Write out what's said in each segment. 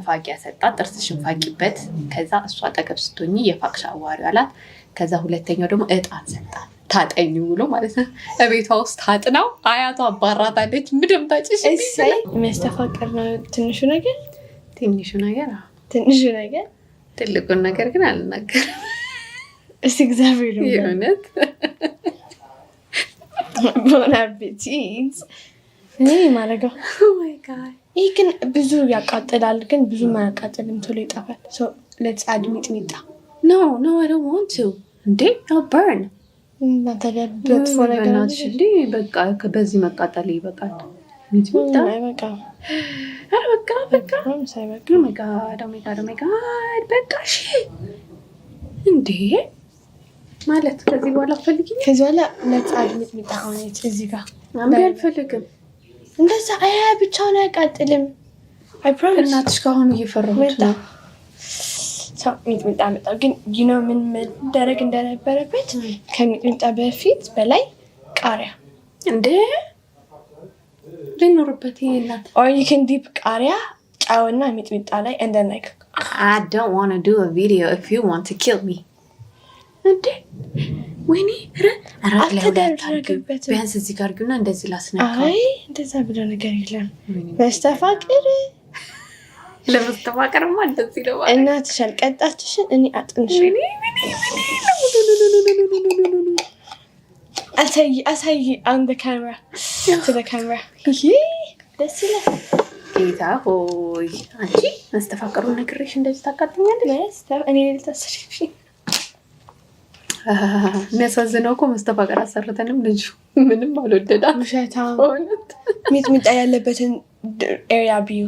መፋቂያ ሰጣት። ጥርስሽን ፋቂበት፣ ከዛ እሷ አጠገብ ስትሆኚ የፋቅሽ አዋሪው አላት። ከዛ ሁለተኛው ደግሞ እጣን ሰጣት። ታጠኝ ብሎ ማለት ነው። እቤቷ ውስጥ ታጥናው አያቷ አባራታለች። ምድም ታጭሽ። እሰይ፣ የሚያስተፋቅር ነው ትንሹ ነገር። ትንሹ ነገር። አዎ። ትንሹ ነገር። ትልቁን ነገር ግን አልናገርም። እስቲ እግዚአብሔር ይመስገን። የእውነት። Bon appetit። እኔ ማድረገው Oh my God. ይህ ግን ብዙ ያቃጥላል፣ ግን ብዙ አያቃጥልም፣ ቶሎ ይጠፋል። Let's add ሚጥሚጣ። No, I don't want to። እንዴ፣ I'll burn. እናንተ መጥፎ ነገር። በእናትሽ እንዴ፣ በቃ በዚህ መቃጠል ይበቃል። ሚጥሚጣ። አይበቃም። ኧረ በቃ በቃ። ሳይበቃ። Oh my God, oh my God, oh my God። በቃ እሺ። እንዴ፣ ማለት ከዚህ በኋላ አትፈልጊኝ? ከዚህ በኋላ let's add ሚጥሚጣ ሆነ እዚህ ጋር። እምቢ፣ አልፈልግም። እንደዛ አያ ብቻውን አያቃጥልም። I promise. እናትሽ ከአሁኑ እየፈራሁት ነው። ሚጥሚጣ መጣው ግን you know ምን መደረግ እንደነበረበት? ከሚጥሚጣ በፊት በላይ ቃሪያ። እንዴ፣ ሊኖርበት ይሄ እናት። Or you can dip ቃሪያ ጨውና ሚጥሚጣ ላይ and then like I don't want to do a video if you want to kill me. እንዴ ወይኔ፣ ኧረ ኧረ ላይ አልተደረገበትም። ቢያንስ እዚህ ጋር አድርጊውና እንደዚህ ላስነካው። አይ፣ እንደዛ ብሎ ነገር የለም። መስተፋቅር። ለመስተፋቅርማ እንደዚህ ነው ማለት። እናትሽ አልቀጣችሽን፣ እኔ አጥንሽ። ወይኔ ወይኔ ወይኔ። አሳይ አሳይ፣ on the camera, to the camera። ደስ ይላል። ጌታ ሆይ፣ አንቺ መስተፋቅሩን ነግሬሽ እንደዚህ ታቃጥኛለሽ። እኔ ልታሰርሽ። የሚያሳዝነው እኮ መስተፋቅር አሰርተንም ልጁ ምንም አልወደዳት። ውሸታም። በእውነት። ሚጥሚጣ ያለበትን area ቢዩ።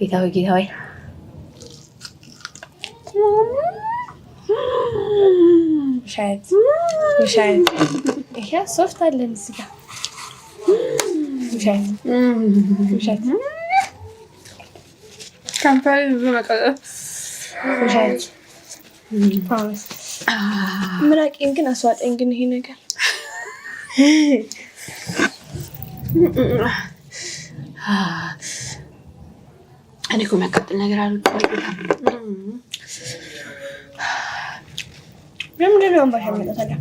ጌታ ሆይ፣ ጌታ ሆይ። ውሸት ውሸት። ይሄ ሶፍት አለን እዚህ ጋር። ውሸት ውሸት። ከንፈሬ ብዙ መቀጠል። ውሸት። Promise። ምራቄን ግን አስዋጠኝ ግን ይሄ ነገር። እኔ እኮ የሚያቃጥል ነገር አልወድም። ለምንድን ነው አምባሻ የሚመጣው ታዲያ?